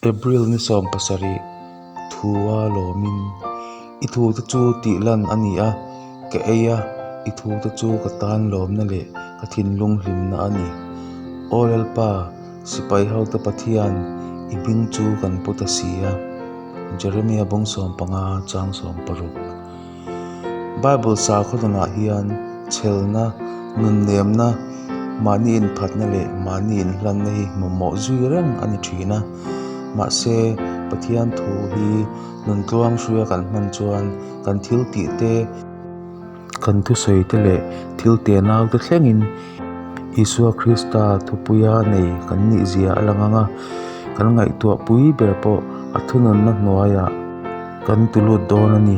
April ni 17 thua lawmin i thute chu tihlan a ni a, ka ei a, i thute chu ka tan lawmna leh ka thinlung hlimna a ni. Aw Lalpa, sipai hote Pathian, i hming chu kan pu ta si a. Jeremia bawng 15 chang 16. Bible sakhaw nunah hian chhelna, nunnemna, mahni inphatna leh mahni inhlanna hi mamawh zui reng a ni thin a. Mahse, Pathian thu hi nuntluang hruia kan hman chuan kan thil tih te, kan thusawi te leh thil te naute thlengin Isua Krista thupuia nei kan nih zia a lang ang a, kan ngaihtuah pui ber pawh a thununna hnuaiah kan tulut dawn a ni.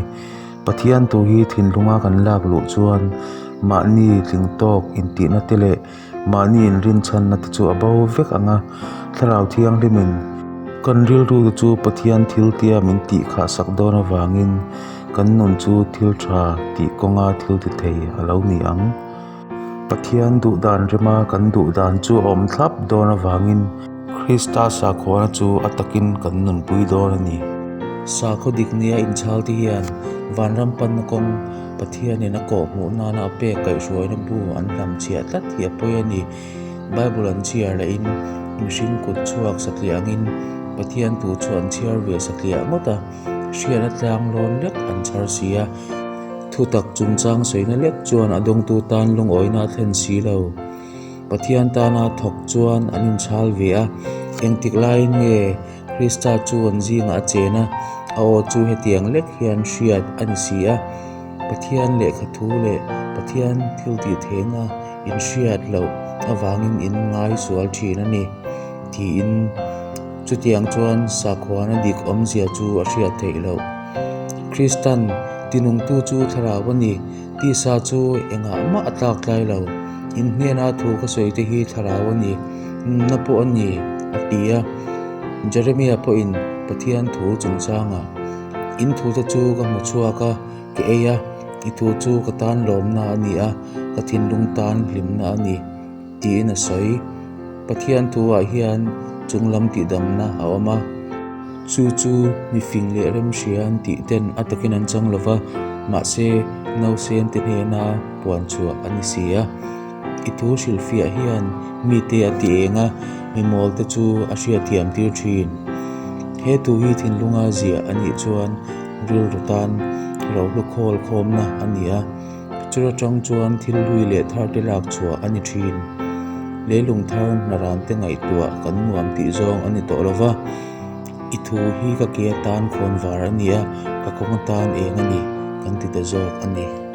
Pathian thu hi thinlunga kan lak luh chuan mahni tling tawk intihna te leh mahni inrinchhanna te chu a bo vek ang a, Thlarau Thianghlimin kan rilru te chu Pathian thil tia min tih khah sak dawn avangin kan nun chu thil tha tih kawnga thil ti thei a lo ni ang. Pathian duh dan rema kan duh dan chu a awm thlap dawn avangin Krista sakhuana chu a takin kan nunpui dawn a ni. Sakhaw dik nia inchhal te hian vanram panna kawng Pathianin a kawh hmuh nana a pek kaihhruaina bu an hlamchhiah tlat hi a pawi a ni. Bible an chhiar lahin mihring kut chhuak satliah angin Pathian thu chu an chhiar ve satliah ngawt a, hriatna tlang lawn lek an chhar si a. Thutak chungchang sawina lek chuan a dawngtu tan lungawina a thlen si lo. Pathian tana thawk chuan an inchhal ve a, engtik laiin nge Krista chu an zingah a chen a, a aw chu hetiang lek hian hriat a ni si a. Pathian lehkha thu leh Pathian thil tih theihna inhriat loh avangin in ngai sual thin a ni, tiin chutiang chuan sakhuana dik awmzia chu a hriat theih loh. Kristan tinungtu chu thlarau a ni. Tisa chu engah mah a tlak tlai lo. In hnena thu ka sawi te hi thlarau a ni, nunna pawh a ni, a ti a. Jeremia pawhin Pathian thu chungchangah, In thute chu ka hmu chhuak a, ka ei a, i thu chu ka tan lawmna a ni a, ka thinlung tan hlimna a ni, tiin a sawi. Pathian thuah hian chunglam tihdamna a awm a. Chu chu mi fing leh remhria an tih ten a takin an chang lo va, mahse nausen te hnena puan chhuah a ni si a. I thu hrilhfiah hian mite a ti eng a, mi mawl te chu a hriatthiam tir thin. He thu hi thinlunga ziah a nih chuan rilru tan rohlu khawl khawmna a ni a. Chu atang chuan thil hlui leh thar te lak chhuah a ni thin. Leilung thar hnaran te ngaihtuah kan nuam tih zawng a ni tawh lo va, I thu hi ka ke atan khawn var a ni a, ka kawng atan eng a ni kan ti ta zawk a ni.